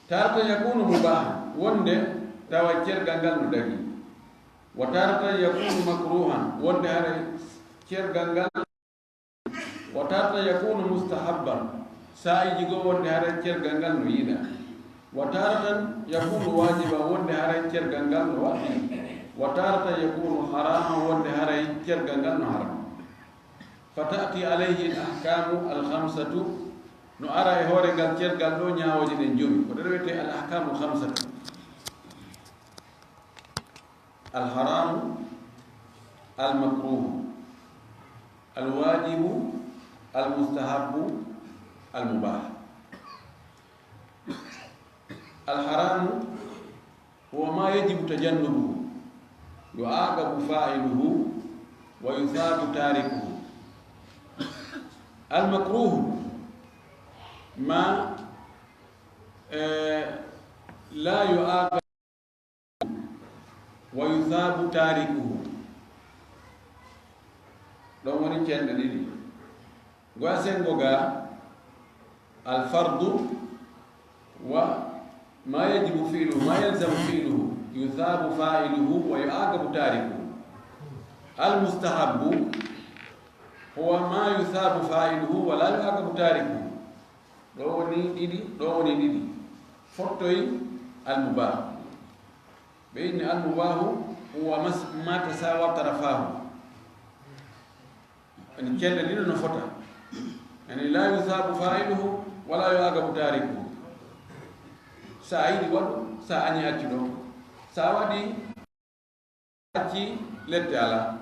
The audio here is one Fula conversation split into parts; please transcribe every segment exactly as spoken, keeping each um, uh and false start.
Taratan yakunu mubahan, wonde tawa cergal ngal no dagi. Wa taratan yakunu makruhan, wonde haray cergal ngal. Wa taratan yakunu mustahabban, saa'iji goo wonde haray cergal ngal no yiɗaa. Wa taratan yakunu wajiban, wonde haray cergal ngal no waɗɗii. Wa taratan yakunu haraman, wonde haray cergal ngal no haram. Fa ta'ti alayhi al-ahkamu al-khamsatu, no ara e hoore ngal cergal ɗoo ñaawooje ɗen jowi. Ko ɗen wiyetee al-ahkamu al-khamsatu: al-haramu, al-makruhu, al-wajibu, al-mustahabbu, al-mubah. Al-haramu huwa ma yajibu tajannubuhu, yu'aqabu fa'iluhu wa yuthabu tarikuhu. Al-makruhu ma, eh, la yu'aqabu wa yuthabu tarikuhu. Ɗon woni cenɗe ɗiɗi. Goya senngo ga, al-fardu wa ma yajibu fi'luhu, ma yalzamu fi'luhu, yuthabu fa'iluhu wa yu'aqabu tarikuhu. Al-mustahabbu huwa ma yuthabu fa'iluhu wa la yu'aqabu tarikuhu. Ɗo woni ɗiɗi, ɗo woni ɗiɗi. Fottoy al-mubah. Ɓe inni al-mubahu huwa mas-, ma tasawa tarafahu. Ani cenɗe ɗiɗo no fota. Ani la yusabu fa'iluhu wa la yu'aqabu tarikuhu. Sa a yiɗi waɗu, sa a añi accu ɗon. Sa a waɗi, acci, lette alaa.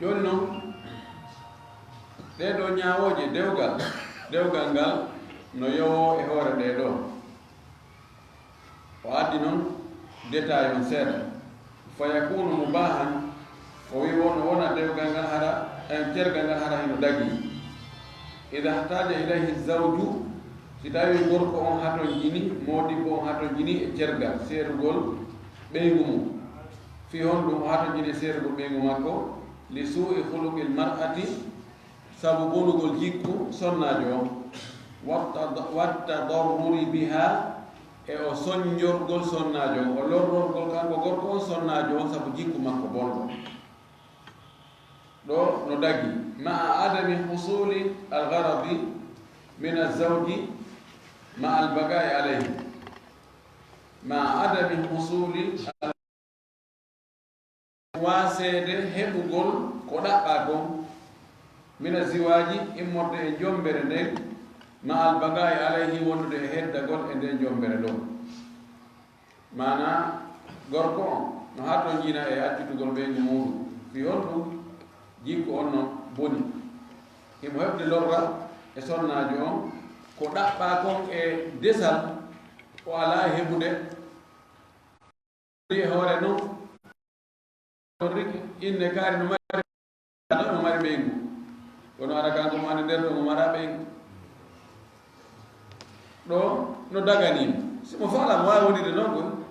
Jooni non, ɗee ɗoo ñaawooje dewgal, dewgal ngal no yowoo e hoore ɗee ɗoo. O addi non détail on seeɗa. Fa yakunu mubahan, o wi wono wona dewgal ngal hara, en cergal ngal hara hino dagi. Ida ihtaja ilayhi zawju, si tawi gorko on hatonjini, moodibbo on hatonjini e cergal, seerugol ɓeyngu mum. Fii honɗum o hatonjini e seerugol ɓeyngu makko? Li su'i khuluqil mar'ati, sabu bonugol jikku sonnaajo on. Watta-, wattadarruri biha, e o sonjorgol sonnaajo on, o lorrorgol kanko gorko on sonnaajo on sabu jikku makko bonɗo. Ɗo no dagi, ma'a adami husuli al-gharadi min az-zawji ma'a al-baqa'i alayhi. Ma'a adami husuli al-, waaseede heɓugol ko ɗaɓɓaa kon, mina ziwaaji, immorde e jommbere nden, ma'a al-baqa'i alayhi, wondude e heddagol e nden jommbere ɗon. Maanaa, gorko on no hatonjina e accitugol ɓeyngu muuɗum, fii honɗum? Jikku on no boni. Himo heɓde lorra e sonnaajo on, ko ɗaɓɓaa kon e desal, o alaa e heɓude. E hoore non, on riki, inne kaari no mari, no mari ɓeyngu. Kono ara kanko mo ande nder ɗo mo mara ɓeyngu. Ɗo no dagani mo. Si mo faala mo waawi wonirde non kon,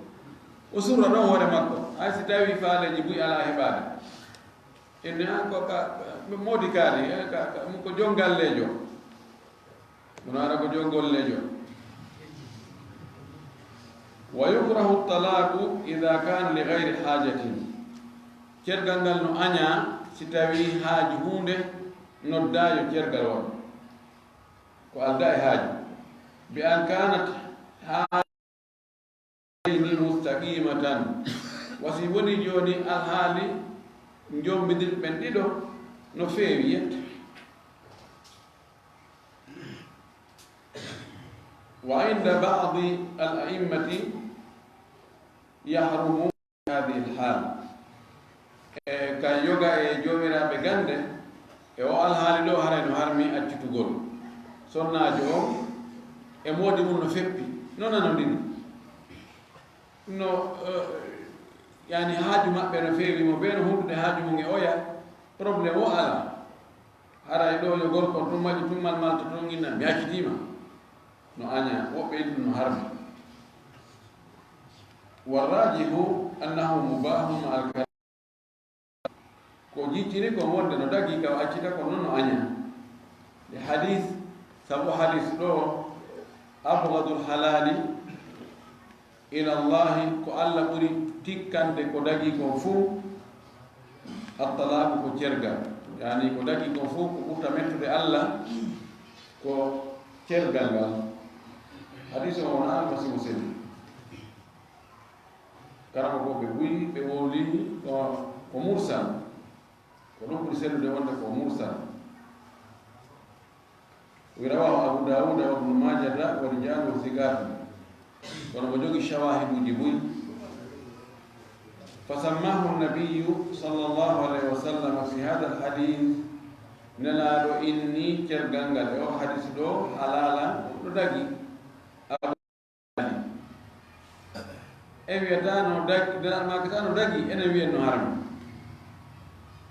o surra ɗon hoore makko. Hay si tawi faaleeji buy alaa heɓaade. Inne an ko ka, ka moodi kaari, eh, ka, ka, ko jom galleejo. Kono ara ko jom golleejo. Wa yukrahu talaqu idha kana li ghayri hajatin. Cergal ngal no añaa si tawi haaju huunde noddaa yo cergal waɗu. Ko aldaa e haaju. Bi an kanat ha-, ni mustaqimatan. Wa si woni jooni alhaali jombidiri ɓen ɗiɗo no feewi yetta. Wa inda ba'di al-a'immati yahrumu hadhihi al-hal. E ka yoga e joomiraaɓe gannde, e o alhaali ɗo haray no harmi accitugol sonnaajo on e moodi mum no feppi, no nanondiri. No, eh, yani haaju maɓɓe no feewi mo, ɓe no hundude haaju mum e oya, problème o alaa. Haray ɗo yo gorko tun maƴu tun mal malto tun inna mi accitiima. No aña, woɓɓe innu no harmi. Warrajihu annahu mubahun ma al-kalam. Ko jicciri kon wonde no dagi ka o accita kon non no aña. E hadis, sabu hadis ɗo Abgadul halali ila Allahi, ko Alla ɓuri tikkande ko dagi kon fof, attalaaku ko cergal. Yani ko dagi kon fof ko ɓurta mettude Alla ko cergal ngal. Hadis o wona almasiihu selli. Karamokooɓe buy ɓe wowlini ko, ko mursal. Ko ɗum ɓuri sellude wonde ko mursal. Wi rawahu Abu Dawuda wa Ibnu Majata wa rijaluhu thiqatun. Kono mo jogi shawahiduji buy. Fasammahu nabiyu sallallahu alayhi wa sallam fi hada alhadith. Nelaaɗo inni cergal ngal e o hadis ɗo halala ɗo dagi. En wiyata no dagi, nden almakata no dagi, enen wiyen no harmi.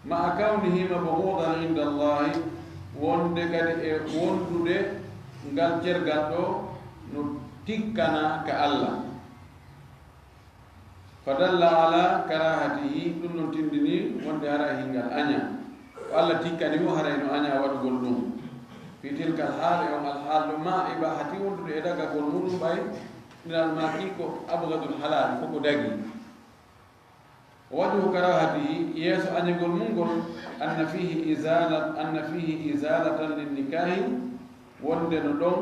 Ma a kawnihi mabghudan inda Allahi, wonde kadi e wondude ngal cergal ɗo no tikkana ka Allah. Fadalla ala karahatihi, ɗum ɗon tindini wonde hara e hingal aña. Ko Allah tikkani mo haray no aña waɗugol ɗum. Fi tilkal haal, e on alhaal ɗo, ma ibahati, wondude e dagagol muɗum ɓay, minal maki ko abgadul halal, ko ko dagi. Wajhu karahatihi, yeeso añagol mum ngol, anna fihi izala, anna fihi izalatan lin nikahi, wonde no ɗon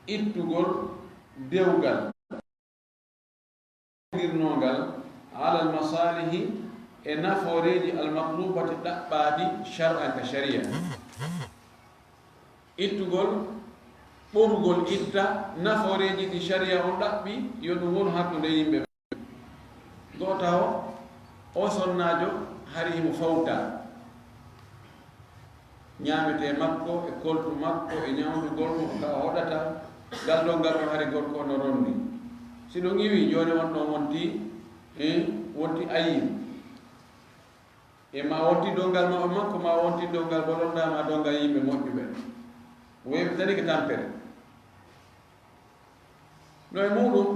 ittugol dewgal. Ngirnongal alal masalihi, e nafooreeji almatlubati ɗaɓɓaaɗi shar'an ka sharia. Ittugol, ɓorugol itta nafooreeji ɗi sharia on ɗaɓɓi, yo ɗum wonu hakkunde yimɓe ɓe. Gooto o, o sonnaajo hari himo fawta. Ñaametee makko, e koltu makko, e ñawndugol mo, ka o hoɗata, ngal ɗon ngal ɗon hari gorko no rondi. Si ɗum iwi, jooni on ɗon wonti, eh, wonti ayi. E ma wonti dongal ma-, makko, ma wonti dongal bolonda, ma dongal yimɓe moƴƴuɓe. Weeɓitani ko tampere. No e muɗum,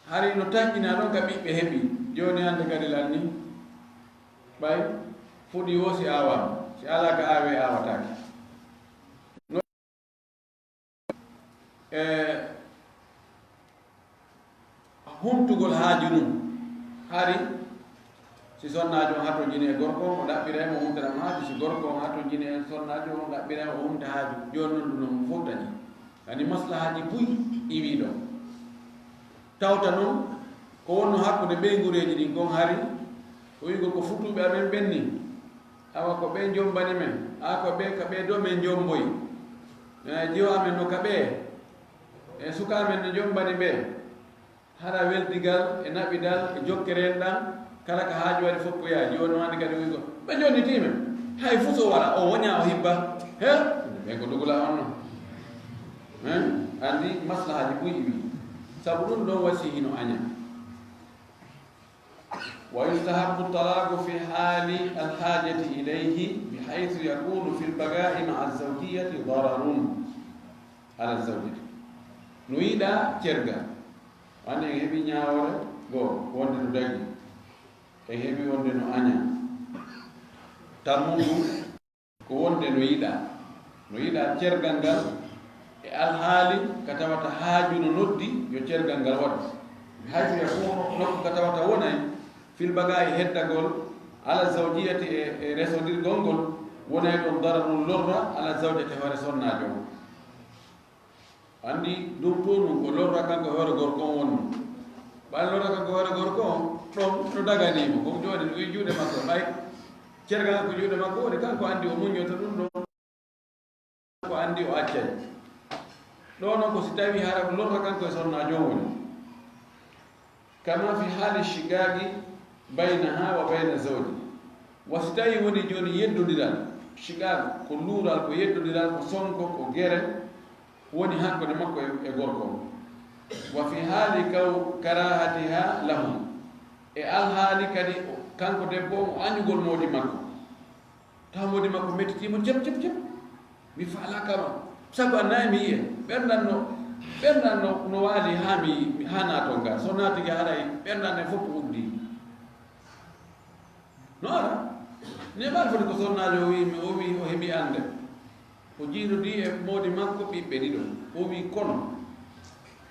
hari no tanƴina ɗon ka ɓiɓɓe heɓi. Jooni hannde kadi lanni, ɓay fuɗi wo si aawama, si alaa ka aawe aawataake. No, e, huntugol haaju mum, hari si sonnaajo on hatojini e gorko on, o ɗaɓɓira mo, o huntana mo haaju, si gorko on hatojini e sonnaajo on, o ɗaɓɓira mo, o hunta haaju. Jooni non ɗum non fof dañi. Ani maslahaaji buy iwii ɗon. Tawta non ko wonno hakkunde ɓeyngureeji ɗin kon hari, o wi'ugol ko futuuɓe amen ɓen ni, awa ko ɓe jombani men, a ko ɓe, ka ɓe do men jomboyi. E, jiwo amen no ka ɓe, e, suka amen no jombani ɓe. Hara weldigal e naɓidal e jokkere en ɗan, kala ka haaju waɗi fof ko yaha. Jooni no hannde kadi wi'ugol, ɓe jonnitii men. Hay fuu so wara, o woña, o hibba. He? Ɓen ko dugula on non. Hein? Anndi maslahaaji buy iwi. Sabu ɗum ɗon wasi hino aña. Wa yustahabbu talaqu fi hali alhajati ilayhi, bi haythu yakunu fil baqa'i ma'a zawjiyati dararun ala zawjati. No yiɗa cerga. Wande en heɓi ñaawoore goo, wonde no dagi. En heɓi wonde no aña. Tammundu ko wonde no yiɗa. No yiɗa cergal ngal e alhaali ka tawata haaju no noddi yo cergal ngal waɗu. Hayso e fof nokku ka tawata wonay fil baqa'i heddagol ala zawjiyati e, e resondirgol ngol, wonay ɗon dararun lorra ala zawjati hoore sonnaajo on. Anndi dow to ɗum ko lorra kanko e hoore gorko on wonno. Ɓay lorra kanko e hoore gorko on, ɗon no daganii mo. Ko jooni no e juuɗe makko, ɓay cergal ko juuɗe makko woni, kanko anndi o muññoto ɗum ɗon. Ko anndi o accay. Ɗo non ko si tawi hara ko lorra kanko e sonnaajo on woni. Kama fi hali shiqaqi baynaha wa bayna zawji. Wa si tawi woni jooni yeddodiral, shiqaq ko luural, ko yeddodiral, ko sonko, ko gere, woni hakkunde makko e, e gorko on. Wa fi hali kaw-, karahatiha lahu. E alhaali kadi o, kanko debbo on, o añugol moodi makko. Taw moodi makko mettitii mo cep, cep, cep. Mi faalaaka ma. Sabu a nayi mi yi'e. Ɓerndan no, ɓerndan no, no waali haa mi, mi haa naaton ga. So naati ga haray ɓerndan en fof ko uddi. No ara. Ne ɓaal foti ko sonnaajo o wi'i mi, o wi'i o heɓi annde. O jiidodii e moodi makko ɓiɓɓe ɗiɗo. O wi'i, kono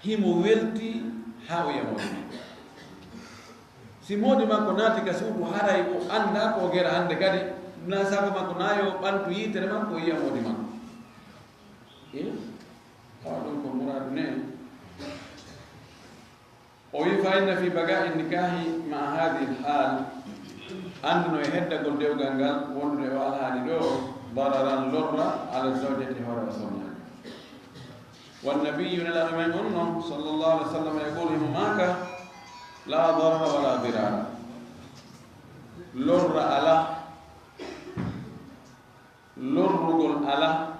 himo weltii haa o yi'a moodi makko. Si moodi makko naati ka suudu, haray o anndaa ko o gera hannde kadi, na sago makko na yo ɓantu yitere makko, o yi'a moodi makko. Eh? Awa ɗum ko muraadu ne. O wi'i, fa inna fi baqa'i nikahi ma'a hadhihi al-hal, annduno e heddagol dewgal ngal wondude o alhaali ɗo, dararan, lorra, ala zawjati, hoore o sonnaajo. Wan nabiyyu, Nelaaɗo men on non, sallallahu alaihi wasallam, yaqulu, himo maaka, la darara wala dirara. Lorra alaa, lorrugol alaa,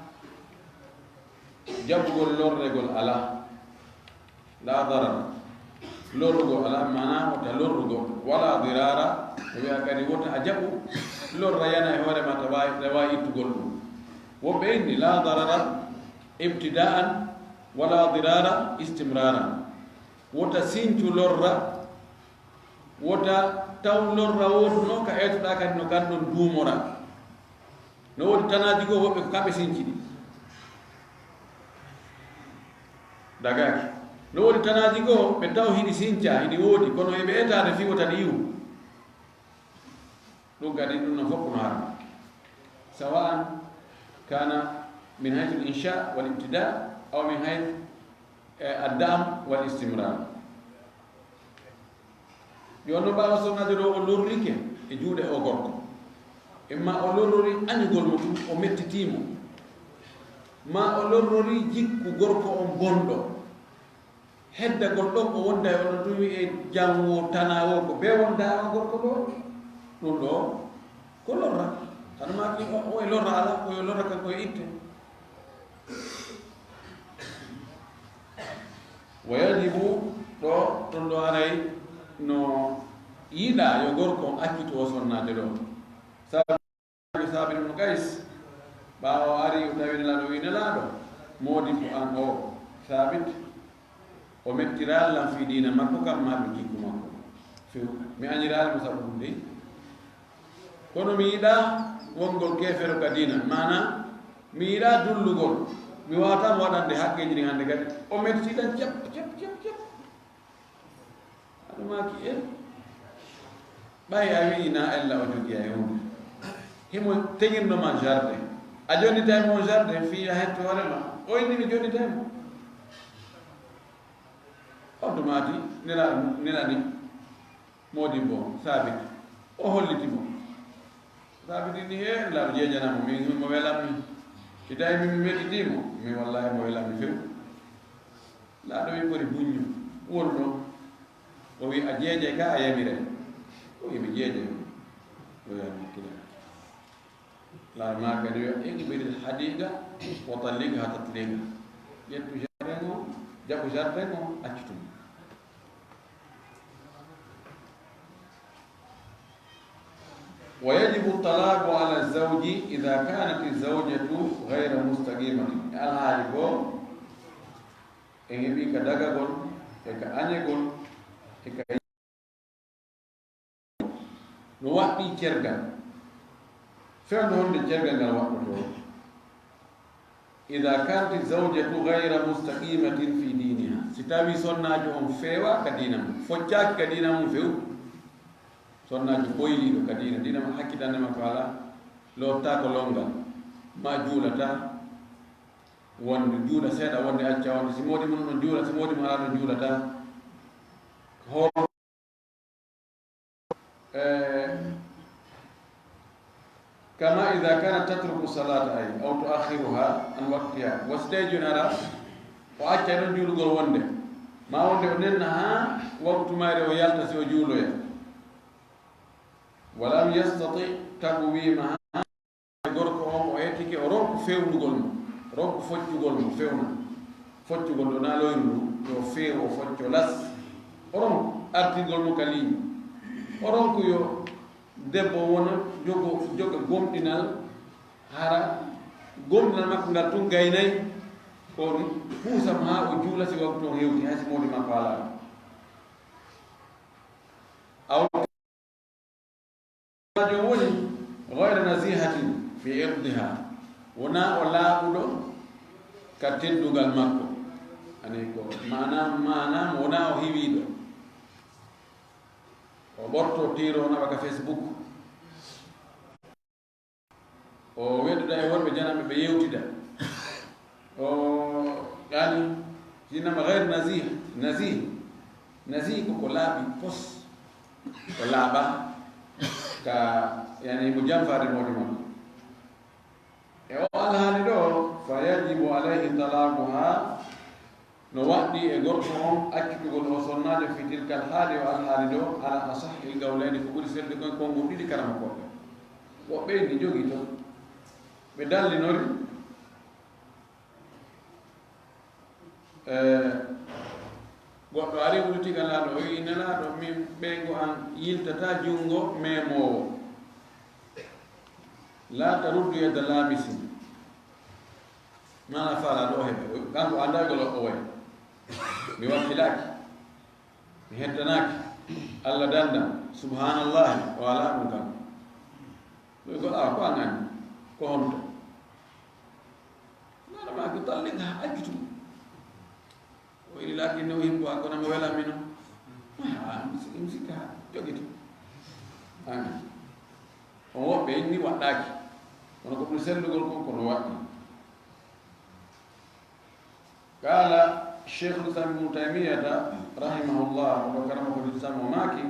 jaɓugol lorregol alaa. La darara. Lorrugol alaa, maanaa wota lorrugol. Wala dirara, o wi'a kadi wota a jaɓu lorra yana e hoore ma, tawa, tawa ittugol ɗum. Woɓɓe inni, la darara ibtida'an, wala dirara istimraran. Wota sincu lorra, wota taw lorra wooduno ka eetoɗaa kadi no kan ɗon duumora. No woodi tanaaji goo woɓɓe ko kamɓe sinci ɗi. Dagaaki. No woodi tanaaji goo ɓe taw hiɗi sinca, hiɗi woodi, kono eɓe eetaade fii wota ɗi iwu. Ɗum kadi, ɗum non fof ko no harmi. Sawa'an kana min haythu al-insha wal ibtida, aw min haythu, eh, ad-da'm wal istimrar. Jooni no ɓaawo sonnaajo ɗo o lorrike e juuɗe o gorko. Imma o lorrori añugol mo tun, o mettitii mo. Ma o lorrori jikku gorko on bonɗo. Heddagol ɗon o wonda e onon tun wi'e janwo tanaawo ko bee wonda e on gorko ɗo. Ɗum ɗo ko lorra. Tan ma ki o, o e lorra ala, o e lorra kanko e itte. Wa yajibu ɗo, ɗum ɗo haray no yiɗa yo gorko on accitu o sonnaade ɗo. Sabu Saabit ibn Qays, ɓaawo o ari, o tawi Nelaaɗo, o wi'i, Nelaaɗo, moodibbo an o, Saabit, o mettiraali lan fii diina makko kan maa ɗum jikku makko. Few, mi añiraali mo sabu ɗum dey. Kono mi yiɗaa wongol keefeero ka diina, maanaa, mi yiɗaa dullugol, mi waawataa mo waɗande hakkeeji ɗin hannde kadi. O metti lan cep, cep, cep, cep. Aɗa maaki, e? Ɓay a wi'i na ella o jogii e huunde. Himo teŋirno ma jardin. A jonnitay mo jardin fii a hetto hoore ma. O inni mi jonnitay mo. On tuma di, nela, nela ni. Moodibbo, Saabit. O holliti mo. Saabit ni, e, Nelaaɗo jeejana mo, min mo welammi. Si tawi min mi mettitii mo, min wallaahi mo welammi few. Nelaaɗo wi ɓuri buññu. Wonno. O wi a jeejay ka a yamiray. O wi mi jeejay. O wi a hakkilay. Nelaaɗo maaka ni yo iqbil hadiqa wa talliqha tatliqa. Ƴettu jardin o, jaɓu jardin o, accu tun. Wa yajibu talaqu ala zawji idha kanat zawjatu ghayra mustaqimatin. E alhaali goo, en heɓi ka dagagol, e ka añegol, e ka no waɗɗii cergal. Fewndo honde cergal ngal waɗɗotoo? Idha kanat zawjatu ghayra mustaqimatin fi diniha. Si tawi sonnaajo on feewa ka diina mum, foccaaki ka diina mum few. Sonnaajo ɓoyliiɗo ka diina, diina ma hakkitande makko alaa, loottaako longal, ma juulataa, wonde juula seeɗa, wonde acca, wonde si moodi mum ɗon juula, si moodi mum alaa ɗon juulataa. Hoor-, eh, kama idha kanat tatruku salata ay, aw tuakhiruha an waqtiha. Wa si tawi jooni hara, o accay ɗon juulugol wonde, ma wonde o nenna haa waktu mayre o yalta si o juuloya. Wa lam yastati taqwimaha. Gorko on o etike o ronku fewnugol mo, ronku foccugol mo fewna. Foccugol ɗo na loyru ndu, yo feew o focco las. O ronku artirgol mo ka liiñi. O ronku yo debbo wona jogo, joga gomɗinal, hara gomɗinal makko ngal tun gaynay, o huusa mo haa o juula si waktu on hewti, hay si moodi makko alaa. Aw Majum woni ghayra nazihatin fi irdiha. Wonaa o laaɓuɗo ka teddungal makko. Ani ko maanaam, maanaam wonaa o hiwiiɗo. O ɓorto tiiro o naɓa ka Facebook. O wedduda e worɓe jananɓe ɓe yewtida. O, yani, sinama gayr nazih, nazih. Nazih ko ko laaɓi pos. Ko laaɓa ka, yani, mo janfaade moodi makko. E o alhaali ɗo, fa yajibu alayhi talaquha, no waɗɗi e gorko on accitugol o sonnaajo fi tilkal haali, o alhaali ɗo, ala asahhil qawlayni, ko ɓuri selde kon konngol ɗiɗi karama koɓe. Woɓɓe inni jogii ton. Ɓe dallinori, e, goɗɗo ari wulti ka Nelaaɗo, o wi'i, "Nelaaɗo, min ɓeyngu an yiltata junngo memoowo. La taruddu yadda laamisin." Maana faala ɗo heɓe. Kanko anndaa gol o wayi. Mi wakkilaaki. Mi hettanaaki. Allah danndan. Subhaanallahi. O alaa ɗum kanko. Ɗum ko, a, ko an anndi. Ko honto? Nelaaɗo maaki, "Talliqha, accu ɗum." O ini laakin ni o himbo a kono mo wela mino. Ah, mi si-, mi sikka jogiti. Amin. On woɓɓe inni waɗɗaaki. Kono ko ɗum sellugol kon kono waɗɗi. Qala Sheikhul Islam Ibn Taymiyyata rahimahullah, o karama ko Islam o maaki,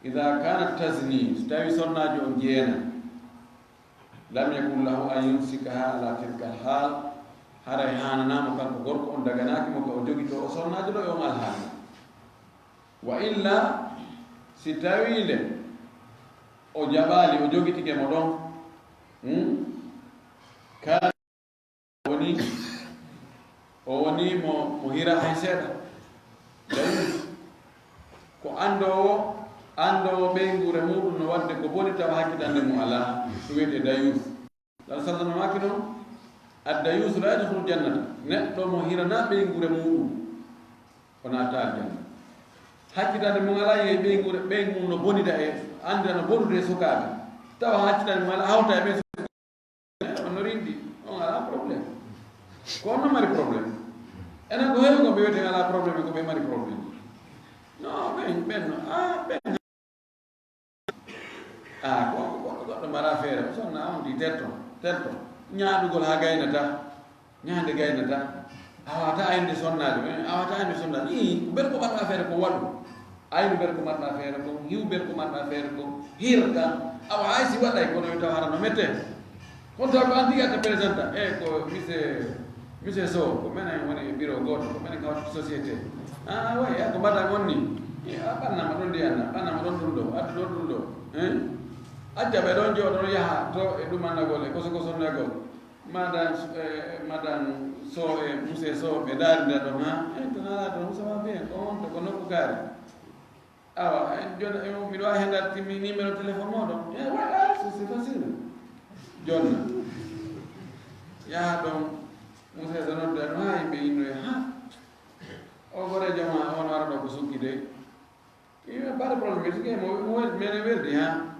"Idha kanat tazni," so tawi sonnaajo on jeena, "lam yakun lahu an yumsikaha ala tilka al hal," haray haananaamo kanko gorko on, daganaaki mo ka o jogitoo o sonnaajo ɗo e on alhaali. Wa illa, si tawii le o jaɓaali, o jogitike mo ɗon, hmm? Ka woni, o woni mo, mo hira hay seeɗa. Dayus, ko anndoowo, anndoowo ɓeynguure muuɗum no waɗde ko boni tawa hakkitande mo alaa, ɗum wiyetee dayus. Laal sallallahu alaihi wasallam maaki non, "Ad-dayusu la yadkhulu jannata." Neɗɗo mo hirana ɓeynguure muuɗum, o naata aljanna. Hakkitande mo alaa e ɓeynguure, ɓeyngu mum no bonida e, annda no bonude e sukaaɓe. Tawa hakkitande mo alaa hawta e ɓe On no rimɗi, on alaa problème. Ko on no mari problème. Enen ko heewi ko ɓe wiyete alaa problème, ko ɓe mari problème. Non, ɓen, ɓen no, ah, ɓen. Ah, ko, ko, ko goɗɗo mara feere, ko sonna on di terto, terto. Ñaaɗugol haa gaynata, ñaande gaynata. A wata aynude sonnaajo, eh, a wata aynude sonnaajo. Ii, ko bel ko mbaɗa feere ko waɗu. Aynu ber ko marɗa feere kon, hiw ber ko marɗa feere kon, hirka. Awa hay si waɗay kono yo taw hara no mette. Kono taw ko an tigi atta présenta, e ko monsieur, monsieur Sow, ko menen woni e bureau gooto, ko menen kawata société. Ah, way, a ko mbaɗa on ni? E, a ɓannama ɗon ndiyan na, ɓannama ɗon ɗum ɗo, addu ɗon ɗum ɗo. Hein? Acca ɓe ɗon jooɗo yaha to e ɗumannagol e koso kosonnagol. Madan, eh, madan Sow e monsieur Sow ɓe daarinda ɗon ha, eh, to nana ɗon, ça va bien, ko on to ko nokku kaari. Awa, eh, joni, eh, miɗo wawi hen dartimi numéro téléphone moɗon. Eh, voilà, c'est, c'est facile. Jonna. Yaha ɗon, monsieur Sow nodda ɗon ha yimɓe innoya ha. O gorejo ma, on wara ɗo ko sukki de. Iyo, pas de problème, tigi mo, mo wel-, mene weldi ha.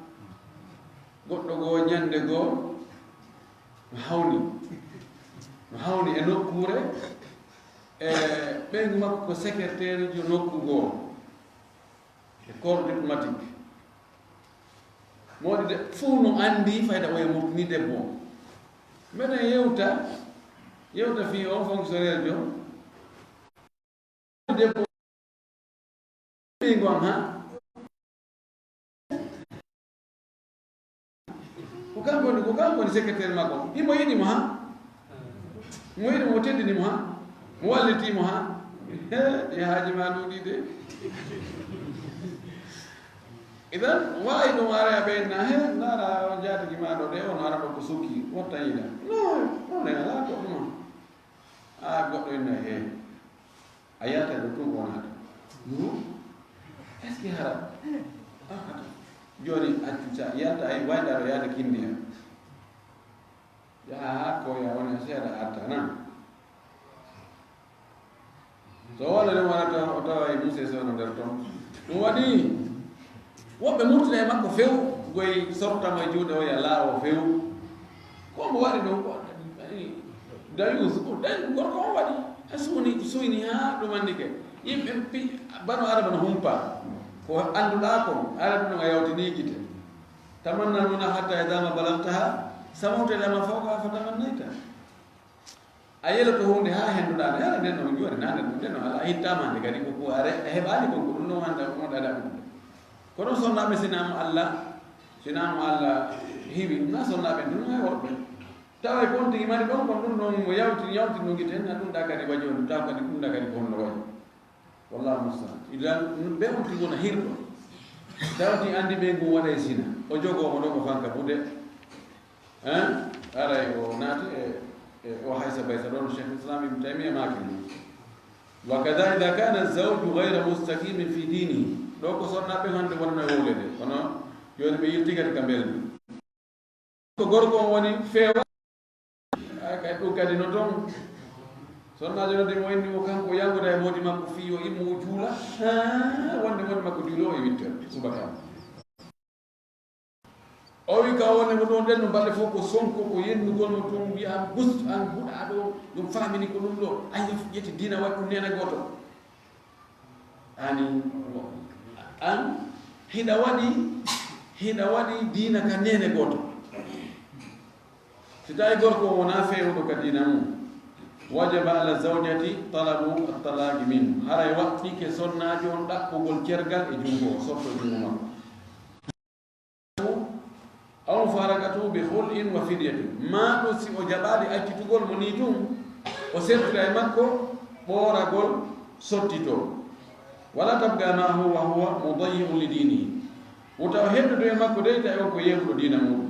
Goɗɗo goo ñande goo no hawni. No hawni e nokkuure, e ɓeyngu makko ko secrétaire jo nokku goo. E corps diplomatique. Mo waɗi de, fuu no anndi fayda oya murtini debbo. Mbeɗen yewta, yewta fii on fonctionnaire jo. Debbo ɓeyngu am ha. Ko kanko woni, ko kanko woni secrétaire makko. Himo yiɗi mo ha. Mo yiɗi mo, o teddini mo ha. Mo walliti mo ha. He, ɗi haaji ma ɗuuɗi de. Idan, waawi ɗum ara a ɓeynna, he, ndaara on jaatigi ma ɗo de, on ara ɗo ko sukki, watta yiɗa. Non, non, alaa ko ɗum. A goɗɗo inna he. A yalta ɗo tun wonata. Yo, est-ce que hara? Ah, hata. Joni accu sa yalta ay wayda ɗo yaade kinniya. Yaha ha ko ya woni seeɗa arta nan. So wala ɗum wonata o tawa e monsieur Sow no nder ton. Ɗum waɗi woɓɓe murtina e makko few, goy sortamo e juuɗe o ya laawo few. Ko mbo waɗi ɗum ko dayus, ko dañ gorko on waɗi. A suuni, suyni haa ɗumannike. Yimɓe pi-, bano araba no humpa. Ko annduɗaa kon, ara ɗum a yawtinii gite. Tamannawna hatta idha ma balagtaha, samawta ila ma fawqaha fatamannayta. A yeloto huunde haa hennduɗaa nde. Hara nden no jooni, naa nden, nden no alaa, a hittaama nde kadi, ko, ko a re-, a heɓaali kon, ko ɗum ɗon wonda, wonda ɗaɓɓude. Kono sonnaaɓe, sinaa mo Allah, sinaa mo Allah hiwi, naa sonnaaɓe tun, hay worɓe. Tawa e kon tigi mari ɗon, kon ɗum ɗon mo yawti, yawti no gite, na ɗum ɗa kadi waji on, taw kadi ɗum ɗa kadi ko honno waji. Wallahu musta'an. Idan, ɓe on tigi wona hirɗo. Tawti andi ɓe ngu waɗa e sina. O jogoo mo ɗo ko fanka buɗe. Hein? Aray o naati e, e o haysa baysa ɗon Cheikh Islam Ibn Taymiyyah maaki ni. Wa kadha idha kana az-zawju ghayra mustaqimin fi dinihi. Ɗo ko sonnaaɓe hande wonno e wowlede. Kono jooni ɓe yilti kadi ka mbeldi. Ko gorko on woni feewa. Ay, kay ɗum kadi no toon. Sonnaajo noddi mo, inni mo kanko yanguda e moodi makko fii yo immo o juula. Haa, wonde moodi makko juulo e witto subaka. O wi ka wonde mo ɗon ɗen no balɗe fof ko sonko, ko yennugol mo tun, wiya an bus, an huɗa ɗo, ɗum faamini ko ɗum ɗo. Ay, yeti diina waɗi ɗum neene gooto. Ani, an, hiɗa waɗi, hiɗa waɗi diina ka neene gooto. Si tawi gorko o wonaa feewuɗo ka diina mum, wajaba ala zawjati talabu at-talaqi min. Haray waɗɗike sonnaajo on ɗaɓɓugol cergal e junngo o, sotto junngo makko. Aw mufaraqatu bi khul'in wa fidyatin. Maa ɗum si o jaɓaali accitugol mo nii tun, o sertira e makko ɓooragol sottitoo. Wala tabqa ma'ahu wa huwa mudayyi'un li dinihi. Wota o heddodo e makko dey, tawi on ko yeeɓuɗo diina muɗum.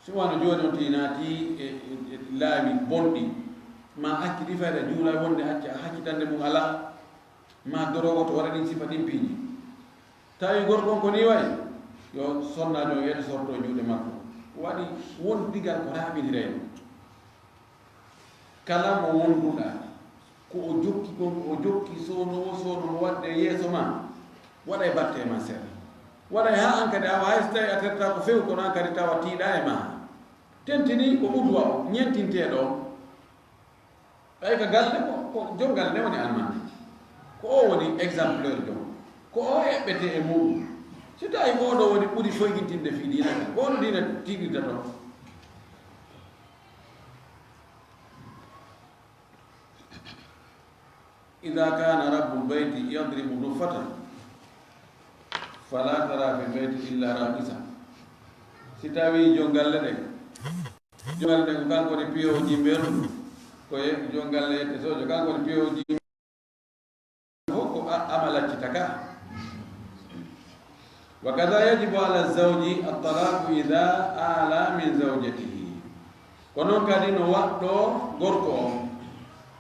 Si wano jooni on tigi naati e, e, e laawi bonɗi, ma acciti fayda juula wonde acca haccitande mum alaa, ma dorowo to waɗa ɗin sifa ɗin piiji. Tawi gorko on ko nii wayi, yo sonnaajo on yeeto sorto e juuɗe makko. Waɗi won digal ko raaɓiniree ɗum. Kala mo wonduɗaa, ko o jokki kon, ko o jokki soono o soono mo waɗde e yeeso ma, waɗay batte e ma seeɗa. Waɗay haa an kadi, awa hay so tawi a tertaa ko few, kono an kadi tawa tiiɗaa e ma. Tentinii ko udwa o, ñentinteeɗo o. Ɓay ka galle ko, ko jom galle nde woni almande. Ko o woni exemplaire jom. Ko o eɓɓetee e muɗum. Si tawi oɗo woni ɓuri foygintinde fii diina kan, ko ono diina tiiɗirta toon. Ida kana rabbul bayti yadribu duffatan fala tara fil bayti illa raqisa. Si tawi jom galle ɗen, jom galle ɗen ko kanko woni piyowo jimbeeru, ko ye-, jom galle yette sojo, kanko woni piyowo jimbeeru. Fof ko a-, amala citaka. Wa kada yajibu ala zawji at-talaqu idha ala min zawjatihi. Ko noon kadi no waɗɗo gorko on,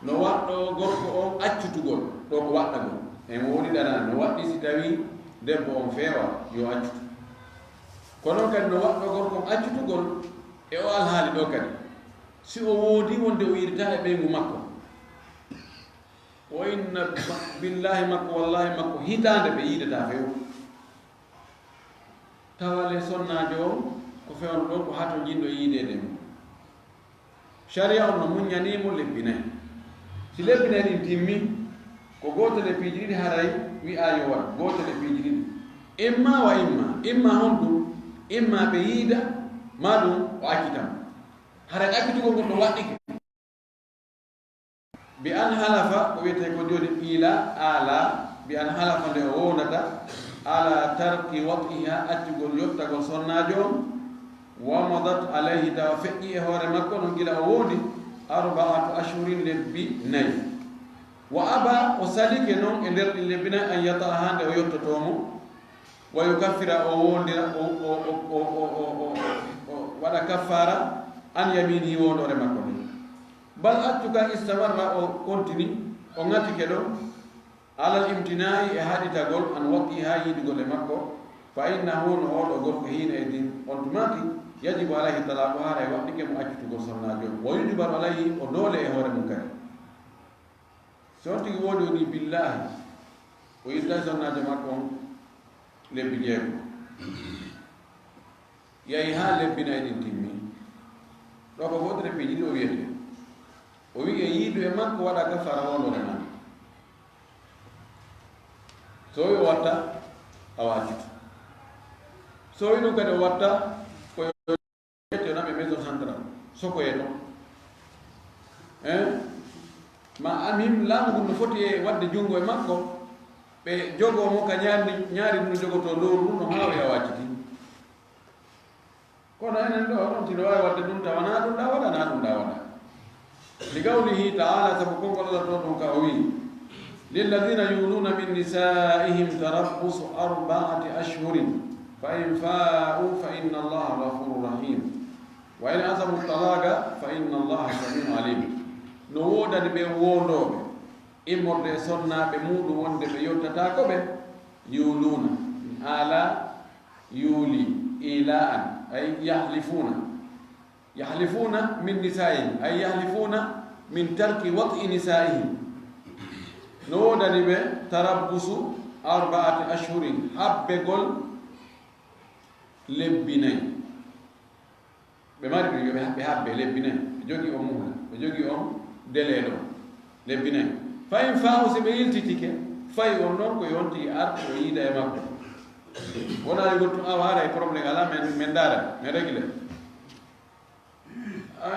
no waɗɗo gorko on accutugol, ɗo ko waɗɗagol. En woni ɗana, no waɗɗi si tawi debbo on feewa, yo accutu. Ko noon kadi no waɗɗo gorko on accutugol e o alhaali ɗo kadi. Si o woodi wonde o yirtaa e ɓeyngu makko. O inna ma-, billaahi makko, wallaahi makko, hitaande ɓe yiidataa few. Tawa le sonnaajo on, ko fewndo ɗon, ko hato jinɗo yiideede mum. Sariya on no muññanii mo lebbi nay. Si lebbi nay ɗin timmi, ko gootel e piiji ɗiɗi haray wi'aa yo waɗ, gootel e piiji ɗiɗi. Imma wa imma, imma honɗum, imma ɓe yiida, maa ɗum o accita mo. Haray accitugol ngol ɗon waɗɗike. Bi an halafa, ko wiyetee ko jooni qiila, aala, bi an halafa nde o wowndata, ala tarki wat'iha, accugol yottagol sonnaajo on, wa madat alayhi, tawa feƴƴi e hoore makko non gila o wowndi, arba'atu ashhurin, lebbi nay. Wa aba, o salike non e nder ɗin lebbi nay, an yata'aha, nde o yottotoo mo, wa yukaffira, o wowndira, o, o waɗa kaffaara, an yaminihi, wowndoore makko nden. Bal accu kan istamarra, o kontini, o ŋatike ɗon, alal imtinaa'i, e haɗitagol, an wat'iha, yiidugol e makko, fa innahu, no oɗo gorko hiina e din, on tumaaki, yajibu alayhi talaaquha, haray waɗɗike mo accutugol sonnaajo on. Wa yujbaru alayhi, o doole e hoore mum kadi. Si on tigi woodi o ni billaahi, o yiɗata sonnaajo makko on lebbi jeego. Yahi haa lebbi nayi ɗin timmi. Ɗo ko gootere piiji ɗiɗi o wiyete. O wi'i e yiidu e makko waɗa kafaara wondore man. So o watta, a waccita. So o wi'i ɗum kadi o watta, ko yo ƴetto naɓe maison centrale, sokoye ɗon. Eh? Ma almuhim, laamu ngun no foti e waɗde junngo e makko, ɓe jogoo mo ka ñaari, ñaari ɗum no jogotoo lowru ɗum no haa o yaha wacciti. Kono enen ɗo, on tino waawi waɗde ɗum, tawa na ɗum ɗa waɗa, na ɗum ɗa waɗa. Li qawlihi ta'ala, sabu konngol Allah to ɗum ka o wi'i, "Lilladhina yuluna min nisa'ihim tarabbusu arba'ati ashhurin, fa in fa'u fa inna Allaha ghafurur rahim. Wa in azamu talaqa fa inna Allaha sami'un alim." No woodani ɓe wondooɓe immorde e sonnaaɓe muɗum wonde ɓe yottataako ɓe, yuluna, ala, yuli, ila'an, ay yahlifuna. Yahlifuna min nisa'ihim, ay yahlifuna min tarki wat'i nisa'ihim. No woodani ɓe tarabbusu arba'ati ashhurin, habbegol lebbi nayi. Ɓe mari ɗum, yo ɓe, ɓe habbe lebbi nayi. Ɓe jogii on muhla, ɓe jogii on délai ɗo, lebbi nayi. Fa in fa'u, si ɓe yiltitike, fay on ɗon ko yonti ar, o yiida e makko. Wona yo gottum awa haray problème ala, men, men ndaara, men régler. A,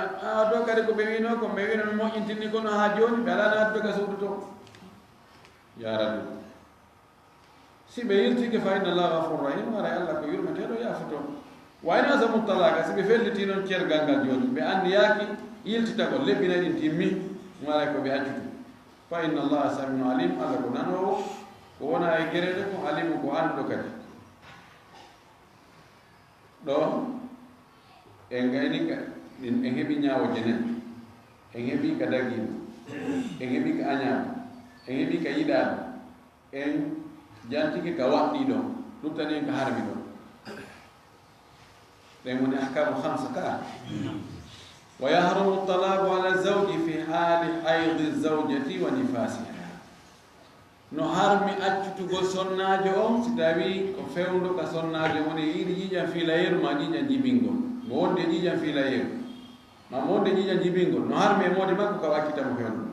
a, to kadi ko ɓe wiino, ko ɓe wiino mi moƴƴintinni kono haa jooni, ɓe alaa naatude ka suudu to. Yaara ɗum. Si ɓe yiltike, fa inna Allaha ghafurur rahim, haray Allah ko yurmeteeɗo yaafotooɗo. Wa in azamu talaqa, si ɓe felliti non cergal ngal jooni, ɓe anniyaaki yiltitagol, lebbi nayi ɗin timmi, haray ko ɓe accutu. Fa inna Allaha sami'un alim, Allah ko nanoowo, ko wona e gereeɗe, ko alimu, ko annduɗo kadi. Ɗo, en gayni ka, en, en heɓi ñaawooje nayi. En heɓi ka dagiiɗo, en heɓi ka añaama, en heɓi ka yiɗaaɗo, en jantike ka waɗɗii ɗon, luttani en ka harmi ɗon. Ɗen woni ahkaamu khamsa ka. Wa yahrumu talaqu ala zawji fi hali haydi zawjati wa nifasiha. No harmi accutugol sonnaajo on, si tawii ko fewndo ka sonnaajo on woni e yiɗi ƴiiƴam fiilayeeru maa ƴiiƴam jibingol. Mo wonde ƴiiƴam fiilayeeru, maa mo wonde ƴiiƴam jibingol, no harmi e moodi makko ka wakkita mo fewndo.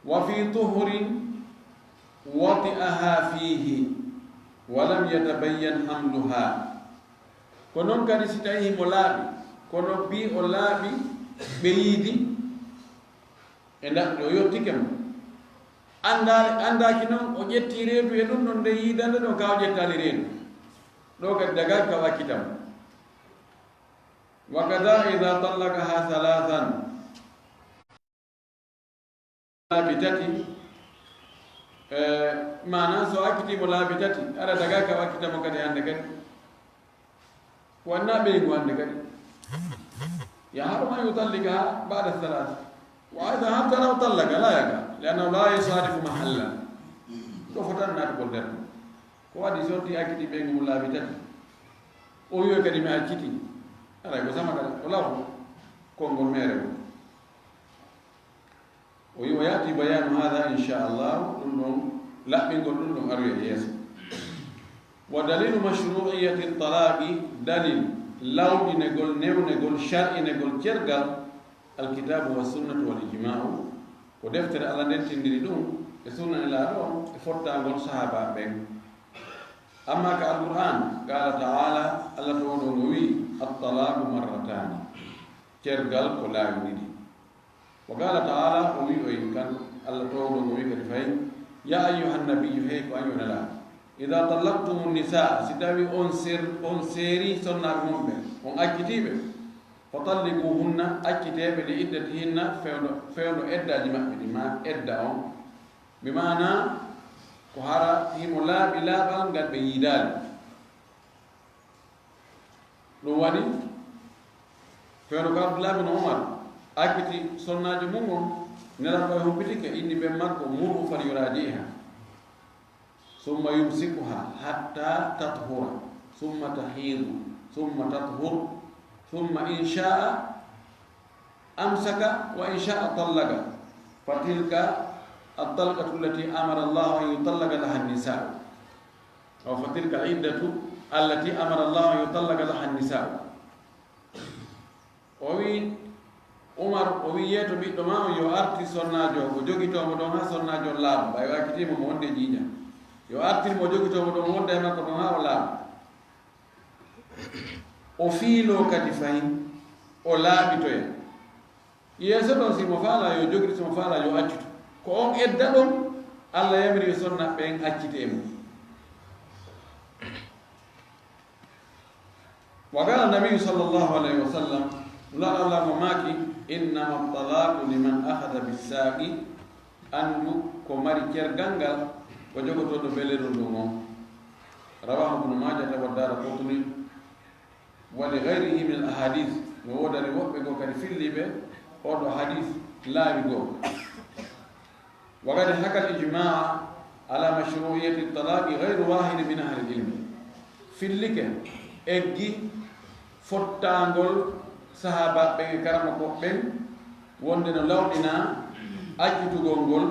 Wa fi tuhurin wati'aha fihi wa lam yatabayyan hamluha. Ko non kadi si tawii himo laaɓi, kono bii o laaɓi, ɓe yiidi, e ndaɗɗo o yottike mo. Anndaali, anndaaki non, o ƴetti reedu e ɗum ɗon, nde yiidande ɗon ka o ƴettaali reedu. Ɗo kadi dagaaki ka wakkita mo. Wa kada ida tallaqaha thalathan. Laabi tati, eh, maana so acciti mo laabi tati, ara dagaaki ka wakkita mo kadi hannde kadi. Wanna ɓeygu hannde kadi. Yahrumu an yutallikaha ba'da thalath. Wa aidan hatta law tallaqa la yaqa, li annahu la yusadifu mahallan. Ɗo fotan naatugol nder ɗum. Ko waɗi so tii acciti ɓeygu mum laabi tati, o wi'oy kadi mi acciti. Aray ko sama kala, o law konngol meere o. O wi'i, "Wa ya'ti bayanu hadha insha Allah", ɗum ɗon, laɓɓingol ɗum ɗon aroya yeeso. Wa dalilu mashru'iyyati talaqi, dalil lawɗinegol, newnegol, shar'inegol cergal, alkitabu wa sunnatu wal ijma'u, ko deftere Allah nden tindiri ɗum, e sunna Nelaaɗo on, e fottangol sahaaba ɓen. Amma ka Alqur'an, qala ta'ala, Allah towɗo no wi'i, "At-talaqu marratani", cergal ko laawi ɗiɗi. Wa qala ta'ala, o wi'i o en kan, Allah towɗo no wi'i kadi fayin, "Ya ayyuhan nabiyyu", hey ko an yo Nelaaɗo, "idha tallaqtumun nisaa", si tawi on ser-, on seeri sonnaaɓe mon ɓen, on accitiiɓe, "fatalliquhunna", acciteeɓe, "li iddatihinna", fewndo, fewndo eddaaji maɓɓe ɗin, ma edda on. Bi maana, ko hara himo laaɓi laaɓal ngal ɓe yiidaali. Ɗum waɗi, fewndo ko Abdullah bin Umar acciti sonnaajo mum on, Nelaaɗo e humpitike, inni ɓen makko, "Murhu falyuraji'ha." Summa yumsikuha hatta tathura, summa tahidu, summa tathur, summa in sha'a amsaka wa in sha'a tallaqa. Fatilka at-talqatu allati amara Allahu an yutallaqa laha an-nisa. Aw fatilka al-iddatu التي أمر الله أن يطلق لها النساء. O wi Umar, o wi yeeto ɓiɗɗo ma on yo artir sonnaajo, o jogitoo mo ɗon haa sonnaajo on laaɓa, ɓay o accitiimo mo wonde jiiña. Yo artir mo, o jogitoo mo ɗon wonda e makko ɗon haa o laaɓa. O fiiloo kadi fahin, o laaɓitoya. Yeeso ɗon, si mo faalaa yo jogito, si mo faalaa yo accitu. Ko on edda ɗon, Allah yamiri yo sonna ɓen accite e mum. وقال النبي صلى الله عليه وسلم، Nulaaɗo Allah mo maaki, إنما الطلاق لمن أخذ بالساق. Anndu ko mari cergal ngal, ko jogotooɗo belerol ɗum on. رواه ابن ماجة والدارقطني ولغيره من الأحاديث. No woodani woɓɓe goo kadi filliiɓe oo ɗoo hadiis laawi goo. وقد حكى الإجماع على مشروعية الطلاق غير واحد من أهل العلم. Fillike, eggi fottaangol sahaabaaɓe ɓen e karamokooɓe ɓen wonde no lawɗinaa accitugol ngol,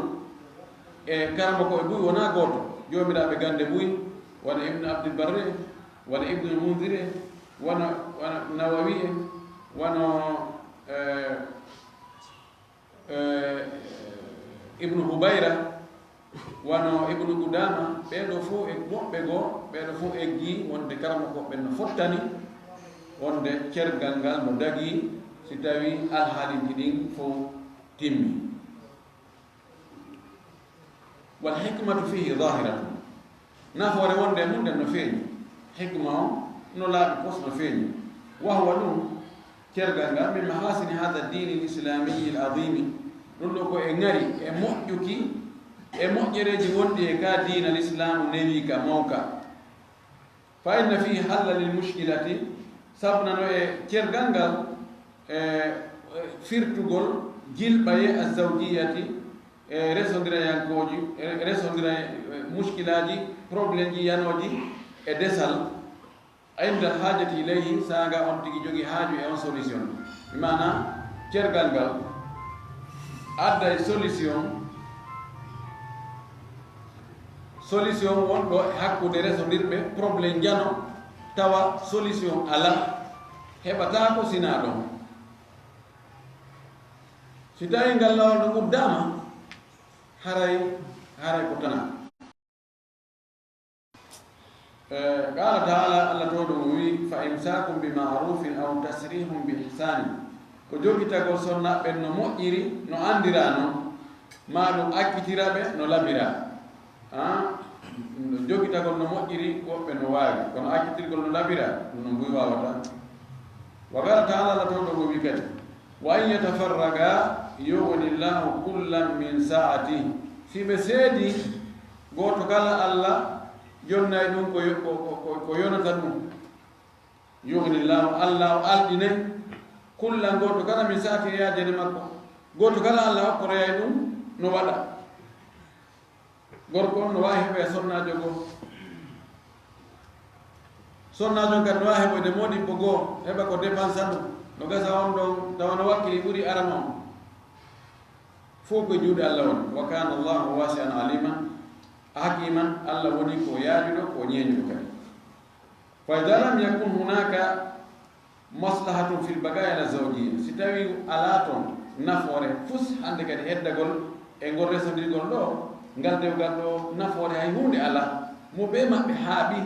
e karamokooɓe buy wonaa gooto, joomiraaɓe gannde buy, wano Ibnu Abdul Barri, wano Ibnul Munziri, wano, wano Nawawi en, wano, eh, eh, Ibnu Hubayra, wano Ibnu Qudaama, ɓee ɗoo fof e woɓɓe goo, ɓee ɗoo fof eggii wonde karamokooɓe ɓen no fottani, wonde cergal ngal no dagii si tawii alhaaliiji ɗin fof timmi. والحكمة فيه ظاهرة. Nafoore wonde e mum nden no feeñi. Hikma on no laaɓi pos, no feeñi. وهو ɗum, cergal ngal, من محاسن هذا الدين الإسلامي العظيم. Ɗum ɗoo ko e ŋari, e moƴƴuki, e moƴƴereeji wonɗi e ka diina Lislaamu newiika, mawka. فإن فيه حلا للمشكلة, sabu nano e cergal ngal, e, e firtugol jilɓaye الزوجية, e resondirayankooji, e resondira, e muskilaaji, problèmeji yanooji e desal, عند الحاجة إليه, saanga on tigi jogii haaju e on solution. Bi maana, cergal ngal adday solution, solution wonɗo e hakkunde resondirɓe, problème njano, tawa solution alaa, heɓataa ko sinaa ɗon. Si tawii ngal laawol ɗon uddaama, haray, haray ko tanaa. Eh, قال تعالى, Allah towɗo mo wi, فإمساك بمعروف أو تسريح بإحسان. Ko jogitagol sonna ɓen no moƴƴiri, no anndiraa non, maa ɗum accitira ɓe no labiraa. Ah, jogitagol no moƴƴiri, woɓɓe no waawi, kono accitirgol no labiraa, ɗum no mbuy waawataa. وقال تعالى, Allah towɗo mo wi kadi, وإن يتفرقا يغن الله كلا من سعته. Si ɓe seedii, gooto kala Allah jonnay ɗum ko yo-, ko, ko, ko, ko yonata ɗum. يغن الله, Allah o alɗinay, كلا, gooto kala, من سعته, e yaajere makko. Gooto kala Allah okkoroyay ɗum no waɗa. Gorko on no waawi heɓa e sonnaajo goo. Sonnaajo on kadi no waawi heɓoyde moodibbo goo, heɓa ko dépensa ɗum. No gasa on ɗon, tawa no wakkili ɓuri arano on. Fow ko e juuɗe Allah woni. وكان الله واسعا عليما حكيما, Allah woni ko yaajuɗo, ko ñeeñuɗo kadi. فإذا لم يكن هناك مصلحة في البقاء على الزوجية. Si tawii alaa toon nafoore fus hannde kadi heddagol e ngol resondirgol ɗoo, ngal dewgal ɗoo nafoore hay huunde alaa. Mo ɓe maɓɓe haaɓi,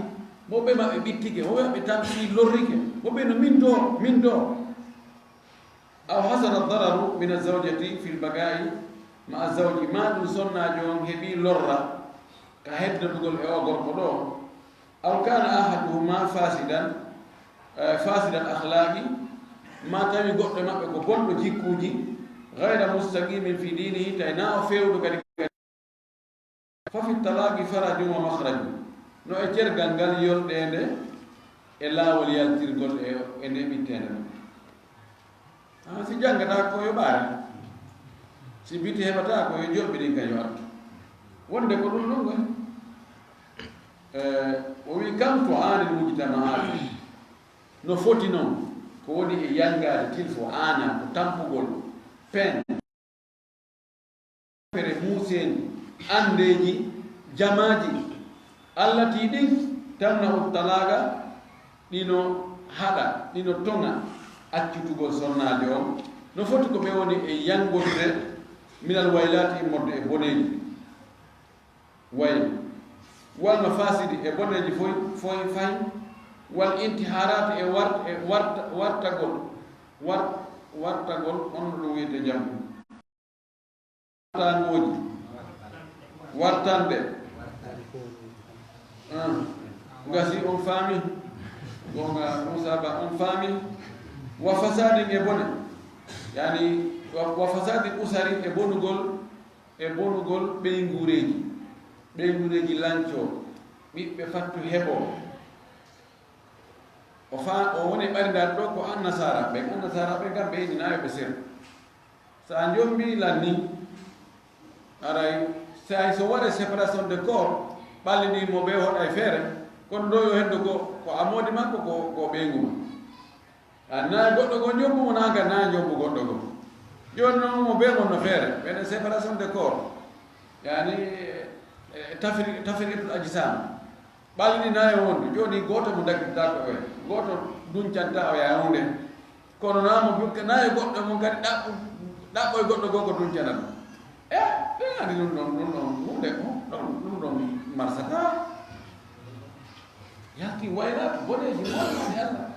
mo ɓe maɓɓe ɓittike, mo ɓe maɓɓe tampi lorrike, mo ɓe no min ɗoo, min ɗoo. أو حصل الضرر من الزوجة في البقاء مع الزوج, maa ɗum sonnaajo on heɓii lorra ka heddodugol e oo gorko ɗoo. أو كان أحدهما فاسدا, eh, فاسد الأخلاق, maa tawi goɗɗo e maɓɓe ko bonɗo jikkuuji, غير مستقيم في دينه, tawi naa o feewɗo kadi. ففي الطلاق فرج ومخرج. No e cergal ngal yolɗeende e laawol yaltirgol e, e nde ɓitteende ɗum. Ah, si janngataa ko yo ɓaare. Si biti heɓataa ko yo joɓɓiɗin kan yo artu. Wonde ko ɗum ɗum woni. Eh, o wi كم تعاني المجتمعات. No foti non ko woni e yanngaade tilfo aana ko tampugol pen. Fere muuseeni, anndeeji, jamaaji, allati ɗin tamna'u talaaqa, Ɗino haɗa, ɗino toŋa accutugol sonnaajo on. No foti ko ɓe woni e yanngorde minal waylaati immorde e boneeji. Way, wal mafaasidi e boneeji foy, foy fay, wal intihaaraati e war-, e warta-, wartagol, war-, wartagol on no ɗum wiyete jam. Wartangooji, wartande. Ah, ngasi on faami, gonga Muusa Ba on faami. Wa fasaadin e bone, yani wa, wa fasaadin usari e bonugol, e bonugol ɓeynguureeji, ɓeynguureeji lancoo, ɓiɓɓe fattu heɓoo. O fa-, o woni ɓarindaade ɗo ko annasaara ɓen. Annasaara ɓen kam ɓe yiɗi nayo ɓe sir. So a jombi lan ni, aray, so ay so waɗe séparation de corps, ɓalli ɗi mo ɓe hoɗa e feere, kono ɗo yo heddo ko, ko amoodi makko ko, ko ɓeyngu ma. A nayi goɗɗo goo jombu mo, nan ka nayi jombu goɗɗo goo. Jooni noon mo ɓe mon no feere, ɓen séparation de corps. Yani, eh, tafri-, tafriqatul ajsam. Ɓalli nayo wondu, jooni gooto mo dakkitata ko oya, gooto duncanta oya hunde. Kono naa mo bukka nayo goɗɗo mon kadi ɗaɓɓu, ɗaɓɓo e goɗɗo goo ko duncana ɗum. E, ɓe andi ɗum ɗon, ɗum ɗon hunde ko, ɗum, ɗum ɗon marsata. Yalti wayla boneeji mawɗi Allah.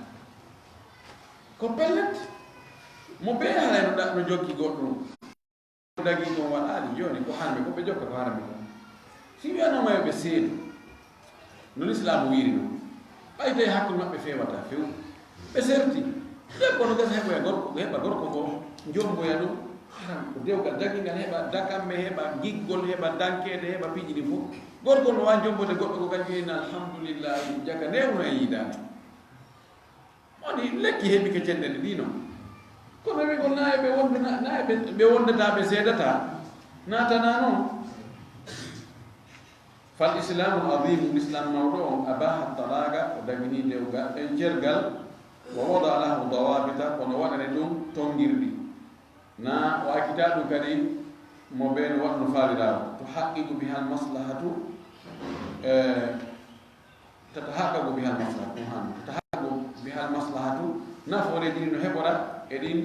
Ko pellet, mo ɓe haray no ɗa-, no jokki goɗɗum. Dagi ɗum waɗaali, jooni ko harmi, ko ɓe jokka ko harmi ko. Si wiyanooma yo ɓe seedu, no Lislaamu wiiri noon, ɓay tawi hakkunde maɓɓe feewata few, ɓe serti. Debbo no gasa heɓoya gorko, heɓa gorko ko jomboya ɗum, haram ko dewgal dagingal, heɓa dakamme, heɓa giggol, heɓa dankeede, heɓa piiji ɗi fof. Gorko no waawi jombode goɗɗo ko kañum wiyi, "Alhamdulillahi, jaka newno e yiidaade." Woni lekki heɓi ke cenɗe ɗe ɗi noon. Kono wiigol na e ɓe wonde, na, na e ɓe, ɓe wondata, ɓe seedata, naatana noon. Fal islamu al azimu, Islam mawɗo on, abaha talaqa, o dagini dewgal, en cergal, wa wada lahu dawabita, kono waɗani ɗum tonngirɗi. Na o accita ɗum kadi mo ɓe no waɗno faalirawo. To haqqiqu bihal maslahatu, eh, Tatahaqqaqu bihal maslahatu, ɗum hannde. Tatahaqqaqu bihal maslahatu, nafooreeji ɗi no heɓora e ɗin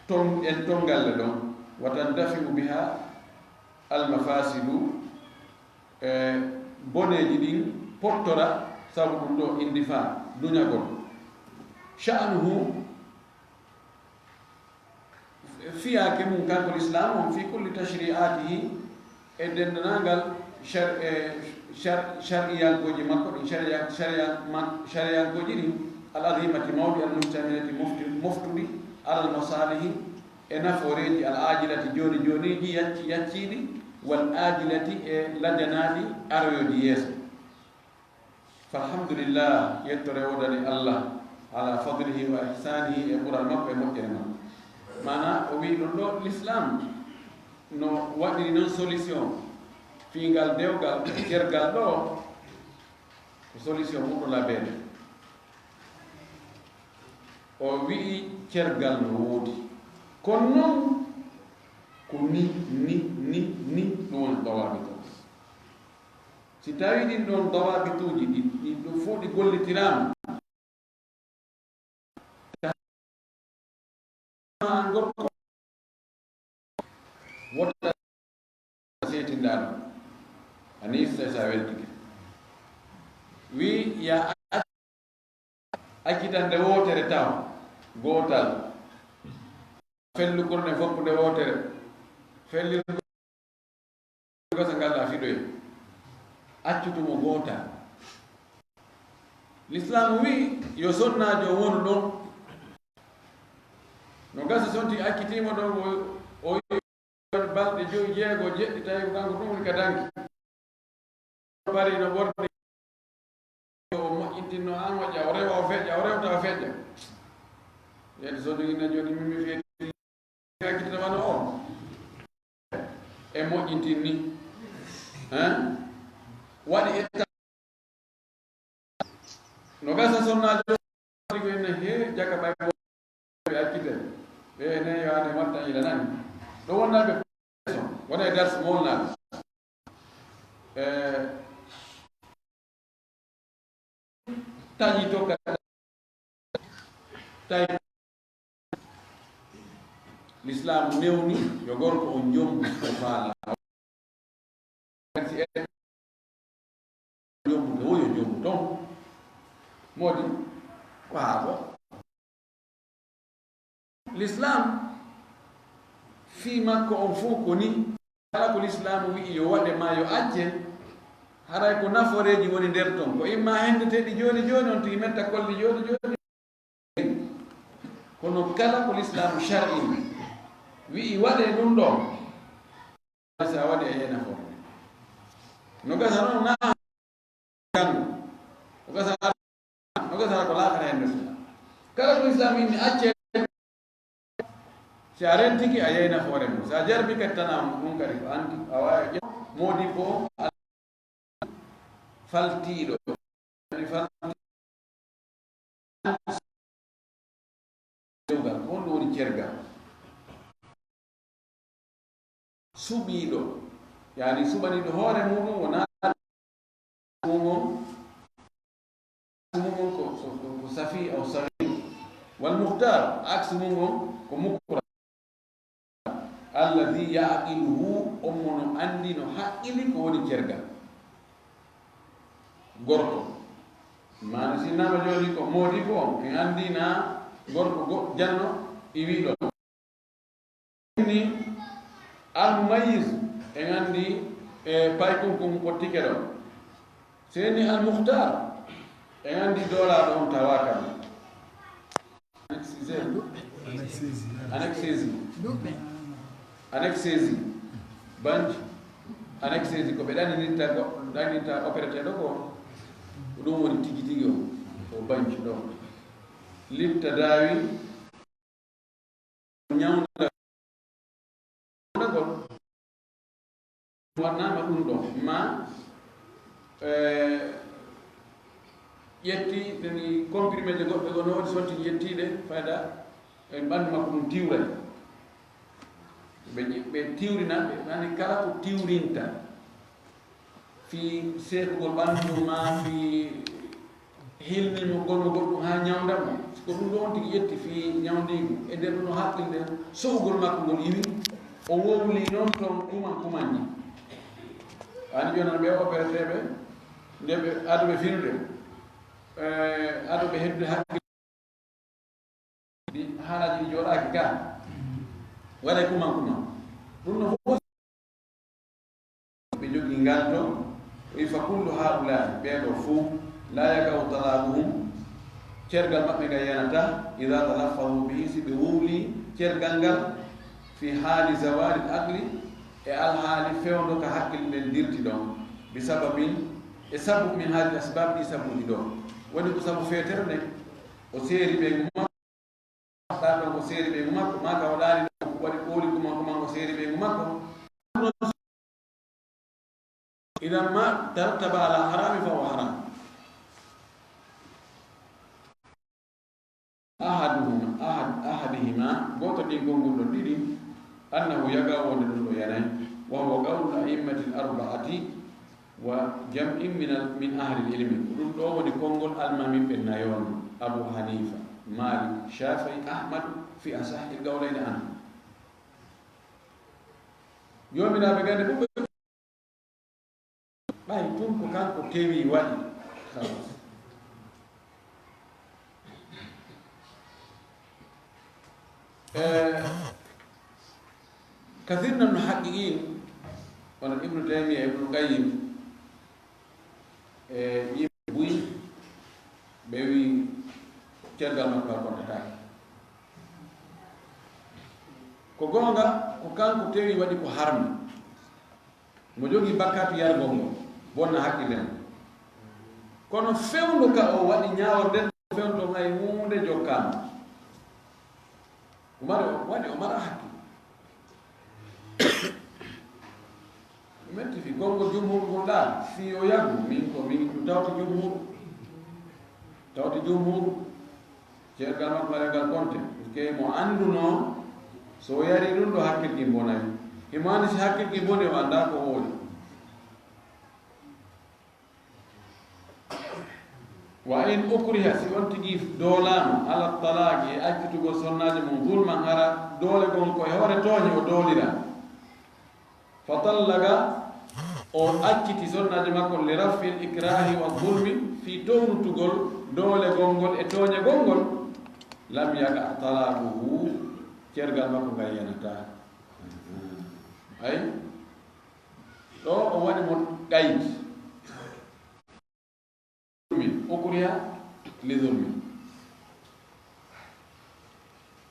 ton-, en tonngalle ɗon. Wa tandafi'u biha al mafasidu, e boneeji ɗin pottora, sabu ɗum ɗo indifa, duñagol. Sha'nuhu, fiyaake mum kanko Lislaam on, fi kulli tashri'atihi, e denndaangal shar-, e shar-, shar'iyankooji makko ɗin, shari'a-, shari'a-, ma-, shari'ankooji ɗin, al azimati mawɗi, al muhtamilati mofti-, moftuɗi, alal masalihi, e nafooreeji, al ajilati jooni jooniiji, yacci-, yacciiɗi, wal ajilati e lajanaaɗi aroyooji yeeso. Falhamdulillah, yettore woodani Allah, ala fadlihi wa ihsanihi, e ɓural makko e moƴƴere makko. Maana, o wi'i ɗum ɗo, L'islam no waɗiri noon solution, fii ngal dewgal, cergal ɗo, ko solution muɗɗo labeede. O wi'i cergal no woodi. Kono noon, ko ni, ni, ni, ni, ɗum woni dawaabit o. Si tawii ɗin ɗon dawaabituuji ɗi, ɗi ɗum fof ɗi gollitiraama, an gorko wota seetindaano, a ni sesa weltike. Wi ya accitande wootere taw, gootal. Fellu korne foppude wootere. Fellir gasa ngal a fiɗoye. Accutu mo gootal. Lislaamu wi'i yo sonnaajo wonu ɗon. No gasa sonti accitiimo ɗon, o, o balɗe joyi, jeego, jeɗɗi, tawi ko kanko ɗum woni ka danki. Bari no ɓorni, o moƴƴintinno an, o ƴaw, rewa, o feƴƴa, o rewta, o feƴƴa. Yeeso so jogii na jooni, min mi feeti, accitata wano o. E moƴƴintin ni. Hein? Waɗi e no gasa sonnaajo ko ene he jaka ɓay ɓe accite. Ɓe ene yo ane watta ila nani. Ɗo wonnaaɓe wona e darsi mo wonnaaɓe. Eh, taƴi to ka Tawi Lislaam newni yo gorko on jombu ko faala. Si en jombude, wo yo jombu ton. Modi, ko haa ɗo. Lislaam fii makko on fof ko ni, kala ko Lislaam wi'i yo waɗe maa yo acce, haray ko nafooreeji woni nder ton. Ko imma henndeteeɗi jooni jooni, on tigi metta kolli jooni jooni. Kono kala ko Lislaam shar'in wi'i waɗee ɗum ɗoo, si a waɗi a yehi nafoore. No gasa noon na janngo. No gasa, no gasa ko laakhara heen nder. Kala ko Lislaam inni accee, si a rentiki a yehi nafoore mum. Si a jarbi kadi tan a ɗum kadi ko anndi, a waawi ƴeew moodi ko faltiiɗo. Dewgal, ko honɗum woni cergal? Suɓiiɗo, yaani suɓaniiɗo hoore muɗum, wonaa mum on, mum on ko, ko, ko, ko safi aw sagiir. Wal mukhtar, aks mum on ko mukra. Alladhi ya'qiluhu, on mo no anndi, no haqqili ko woni cergal. Gorko. Maana si innama jooni ko moodi ko, en anndi na gorko go-, janno iwi ɗo. Ni al-mumayyiz, en anndi e paykun kun ɓottike ɗo. Seni al-mukhtar, en anndi doolaaɗo on tawa kam. Annexe seize. Annexe seize. Annexe seize. Banque. Annexe seize ko ɓe ɗaninirta go-, ɗaninirta opérateur ɗo ko, ko ɗum woni tigi tigi o. Ko banque ɗo. Litta daawi. Ñawnda-, ñawndagol. Waɗnaama ɗum ɗo. Ma, eh, ƴetti, nani comprimé je goɗɗe go no waɗi sotti ƴettiiɗe, fayda, e ɓanndu makko ɗum tiwray. Ɓe ƴe-, ɓe tiwrina, ɓe nani kala ko tiwrinta. Fii seekugol ɓanndu maa, fii hilnimogol mo goɗɗum haa ñawnda mo. Ko ɗum ɗo on tigi ƴetti fii ñawndiigu. E nder ɗum o haqqil nden, sohugol makko ngol iwi, o wowli noon toon kuman kumanji. Ani jooni ɓe opérateur ɓe, nde ɓe ado ɓe finude, eh, ado ɓe heddude haqqil. Ɗi haalaaji ɗi jooɗaaki ga. Waɗay kuman kuman. Ɗum no fof ɓe jogii ngal to. O wi fa kullu haulaa'i, ɓee ɗoo fof, laa yaqa'u talaaquhum, cergal maɓɓe ngal yanata, idaa talaffazu bihi, si ɓe wowli cergal ngal, fi haali zawaalil aqli, e alhaali fewndo ka hakkille nden dirti ɗon, bi sababin, e sabu min haadihil asbaab, ɗi sabuuji ɗoo. Woni ko sabu feetere nden, o seeri ɓeyngu makko, ɗa ɗon ko seeri ɓeyngu makko, maa ka o ɗaani ɗon ko waɗi ɓooli kuman kuman ko seeri ɓeyngu makko. Idan ma tarattaba ala harami fa huwa haram. Ahaduhuma, ahad-, ahadihima, gooto ɗin konngol ɗon ɗiɗi, annahu yaqa wonde ɗum ɗo yanay, wa huwa qawlu a'immatil arba'ati, wa jam'in min al-, min ahlil ilmi. Ko ɗum ɗo woni konngol almaamiiɓe nayo on, Abu Hanifa, Malik, Shafi'i, Ahmad, fi asahhil qawlayni anhu. Joomiraaɓe gande ɗum ɓe ɓay tun ko kanko tewi waɗi. Khalas. Eh, Kathir min al-muhaqqiqin, wano Ibnu Taymiya, Ibnu Qayyim, e yimɓe buy, ɓe wi cergal makko ngal kontataake. Ko goonga, ko kanko tewi waɗi ko harmi. Mo jogii bakkaatu yargol ngol, bonna hakkille mum. Kono fewndo ka o waɗi ñaawol nden, fewndo hay huunde jokkaama. Ko mari o waɗi, o mara hakkille. Metti fi konngol jumhur ngol ɗa, fi o yagu, min ko min ɗum tawti jumhur. Tawti jumhur, cergal makko ngal e ngal konte. Parce que mo annduno, so o yari ɗum ɗo hakkille ɗi bonay. Himo anndi si hakkille ɗi boni, o annda ko o woni. Wa in ukriha, si on tigi doolaama, ala talaaqi, e accitugol sonnaajo mum, zulman, hara doolegol ko e hoore tooñe o doolira. Fa tallaqa, o acciti sonnaajo makko, li raf'il ikraahi wa zulmi, fii townutugol doolegol ngol e tooñagol ngol, lam yaqa talaaquhu, cergal makko ngal yanataa. Ay, ɗo o waɗi mo qayd. Ukriha li zulmi.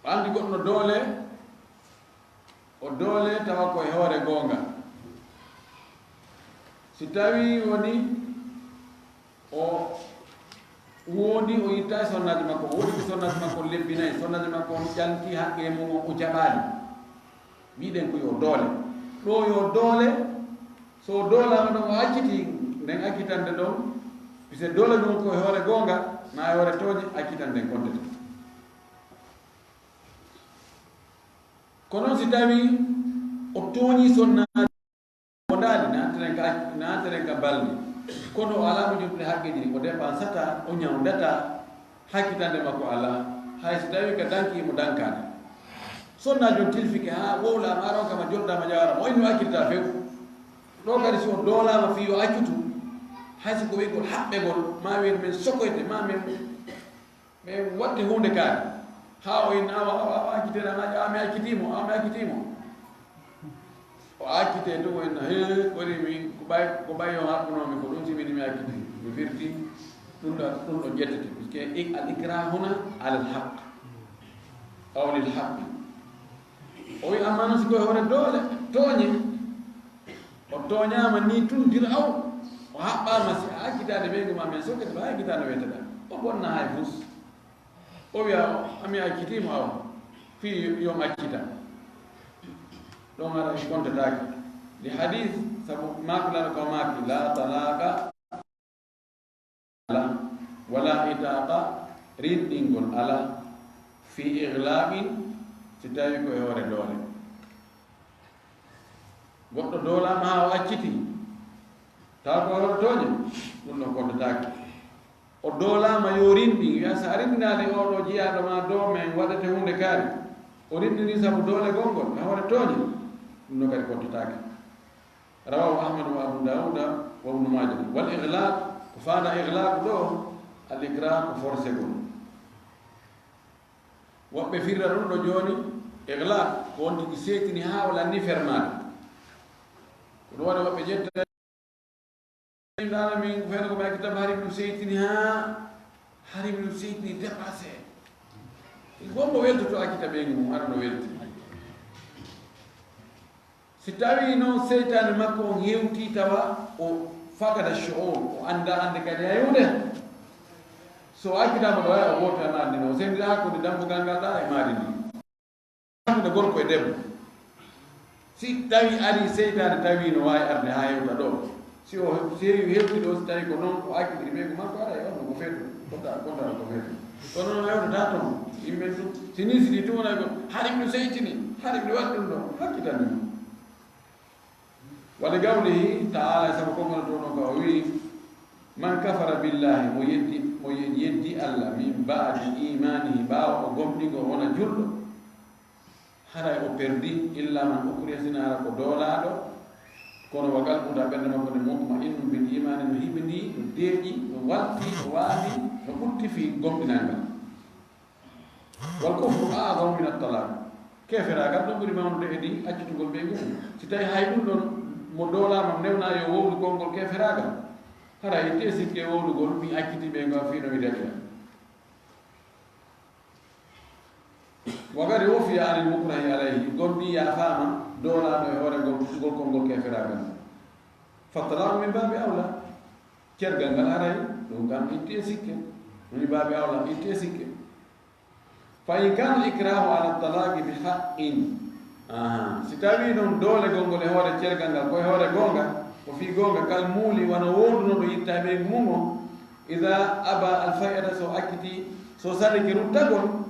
O anndi goɗɗo doole, o doole tawa ko e hoore goonga. Si tawii woni o wondi, o yittaay sonnaajo makko, o wondi sonnaajo makko lebbi nayi, sonnaajo makko on ƴanti haqqe mum on, o jaɓaali. Mbiɗen ko yo doole. Ɗo yo doole, so o doolaama ɗon, o acciti nden accitande ɗon, puisque doole ɗum ko e hoore goonga, na e hoore tooñe, accitande nden kontete. Ko noon si tawii o tooñii sonnaajo, o ndaali, naateren ka, naateren ka balli. Kono o alaa mo jottude haqqeeji ɗi, o dépensata, o ñawndataa, hakkitande makko alaa. Hay si tawii ka danki mo dankaade. Sonnaajo on tilfike haa wowlaama, aron kama joddaama ƴaaraama, o inni o accitataa few. Ɗo kadi si o doolaama fii yo accutu, hay si ko wiygol haɓɓegol, ma wiyen men sokoyde, ma men, men waɗde huunde kaari. Haa o inna awa, awa, awa, accitee, awa, awa, mi accitii mo, awa, mi accitii mo. O accitee ɗum, o inna, "Hee, kori min, ko ɓay, ko ɓay on haɓɓunoo mi, ko ɗum si min mi accitii, mi firti." Ɗum ɗo, ɗum ɗo ƴettete, puisque ik-, al ikrah huna alal haq, aw lil haq. O wi, amma noon si ko e hoore doole, tooñe, o tooñaama nii tun dir aw, o haɓɓaama si a accitaade ɓeyngu ma men sokkete, ɗo hay gitaano weeteɗaa, o bonna hay fus. O wiya, "Ami accitii mo awa, fii yo mi accita." Ɗon ara e kontataake. Li hadis, sabu maakulaano ko maaki, "La talaqa ala, wala itaqa, rinɗingol ala, fi iglaqin, si tawi ko e hoore doole." Goɗɗo doolaama haa o acciti, tawa ko hoore tooñe, ɗum ɗon kontataake. O doolaama yo rinɗin, wiya, "So a rinɗinaali oo ɗoo jiyaaɗo ma ɗoo men waɗete huunde kaari." O rinɗini sabu doole gonngol, e hoore tooñe, ɗum ɗon kadi kontataake. Rawahu Ahmad wa Abu Dawuda wa Ibnu Maaja. Wal iglaq, ko faanda iglaq ɗoo, al ikrah ko forcegol. Woɓɓe firra ɗum ɗo jooni, iglaq, ko on tigi seetini haa o lanni fermaade. Ko ɗum waɗi woɓɓe ƴetta, "Ɗaana min ko feere ko ɓe accita, hari mi ɗum seetini haa, hari mi ɗum seetini dépassé." Wonmo weltoto accita ɓeyngu mum, hara no welti. Si tawii noon seytaane makko on hewtii tawa o fakada shu'ur, o anndaa annde kadi hay huunde. So o accitaama ɗo, hay o gooto e maari ndi, o senndiraa hakkunde dambugal ngal ɗaa e maari ndi. Hakkunde gorko e debbo. Si tawii arii seytaane tawii no waawi arde haa hewta ɗo, si o seewi hewti ɗo, si tawii ko noon o accitiri ɓeyngu makko, haray on no ko feetu, kontaa, kontaa ko feetu. Kono noon hewtataa toon, yimɓe tun, si nii si nii tun wona ko, "Hari mi ɗum seytini, hari mi waɗi ɗum ɗo, hakkitani mo." Wa li qawlihi ta'ala, sabu ko ngol ɗoo ɗon ka o wi'i, "Man kafara billahi," mo yeddi, mo ye-, yeddi Allah, "min ba'di imanihi," ɓaawo o gomɗingol wona julɗo. Haray o perdi, "illa man ukriha," sinaa hara ko doolaaɗo, kono "wa qalbuhu," ɓernde makko nde, "mutma'innun bil imani," no hiɓindii, no deeƴi, no walti, no waali, no ɓutti fii gomɗinal ngal. "Wal kufru a'zamu min at-talaq." Keeferaagal ɗon ɓuri mawnude e ɗi accitugol ɓeyngu mum. Si tawii hay ɗum ɗon mo doolaama, newnaa yo wowlu konngol keeferaagal, haray itti e sikke wowlugol, "Mi accitii ɓeyngu am fii no mi daɗira." Wa qad ufiya anil mukrahi alayhi, gomɗii yaafaama doolaaɗo e hoore ngol, ngol konngol keeferaagal. Fa talaqu min baabi awla. Cergal ngal haray, ɗum kam itti e sikke. Min baabi awla, itti e sikke. Fa in kaana al ikrahu ala talaqi bi haqqin. Aha. Si tawii noon doolegol ngol e hoore cergal ngal ko e hoore goonga, ko fii goonga, kal muuli, wano wowlunoɗo yitta e ɓeyngu mum on, ida aba al fay'ata, so acciti, so salike ruttagol,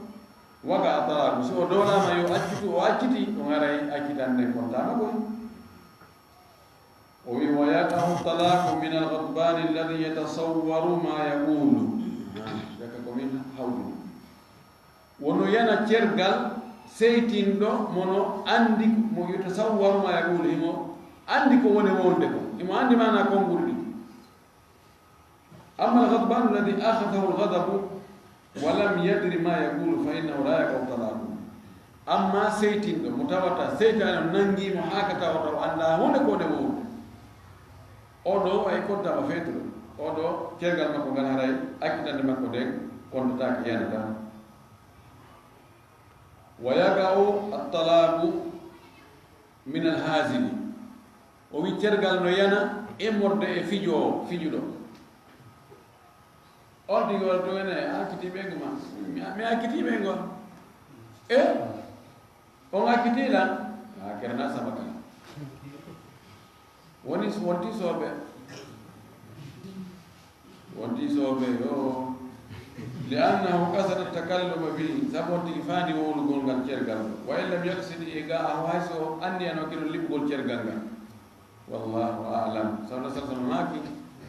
waqa talaqu, si o doolaama yo accitu, o acciti, ɗum haray accitan nden kontaama koy. O wi, "Wa yaqa'u talaqu min al-ghadbani alladhi yatasawwaru ma yaqulu." min hawdina. Wono yana cergal seytinɗo mo no anndi, mo yutasawwaru ma yaqulu, himo anndi ko woni wowlude ko. Himo anndi maana konguɗi ɗin. Amma al-ghadbanu alladhi akhadhahu al-ghadabu wa lam yadri ma yaqulu fa innahu la yaqa'u talaquhu. Amma seytinɗo mo tawata seytaane on nanngi mo haa ka tawata o anndaa huunde ko woni wowlude. Oɗo ay kontama feetuɗo. Oɗo cergal makko ngal haray accitande makko nden kontataake yanata. Wa yaqa'u at-talaqu min al-hazili. O wi cergal no yana immorde e fijo, fijuɗo. On tigi wala to ene a acciti ɓeyngu ma. Mi, mi acciti ɓeyngu am. E? On acciti lan? A kerna sama kan. Woni, wonti soobe. Wonti soobe yo. Li annahu qasada takalluma bihi, sabu on tigi faandi wowlugol ngal cergal. Wa in lam yaqsid iqa'ahu, hay so anniyano kino liɓugol cergal ngal. Wallahu a'lam. Sawna sallam maaki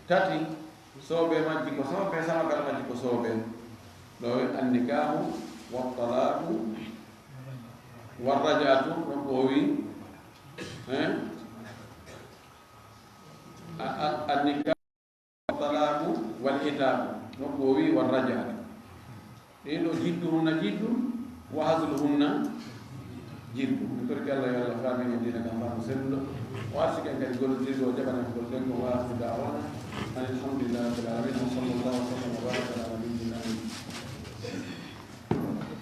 tati, soobe majji ko soobe, samakal majji ko soobe. Ɗo wi annikahu, wa talaqu, wa raja'atu, ɗon ko o wi, eh? A, a, annikahu, wa talaqu, wal itaqu, ɗon ko o wi, wa raja'atu. Ɗen ɗo jidduhunna jiddu, wa hazluhunna jiddu. Min torki Allah yo Allah faamin e diina kan faamu selluɗo. O arsiki en kadi gollirde o jaɓana en golle ɗen ko wa akhiru da'wana anil hamdulillahi rabbil alamin. Wa sallallahu wa sallam wa baraka ala nabiyyina Muhammad.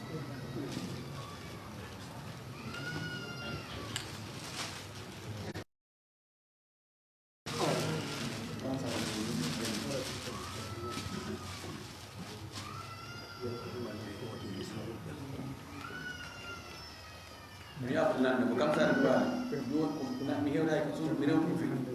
Mi yaafo nande ko kam sare duwaani. Mi hewtaaki ko suudu, mi rewti mo fii.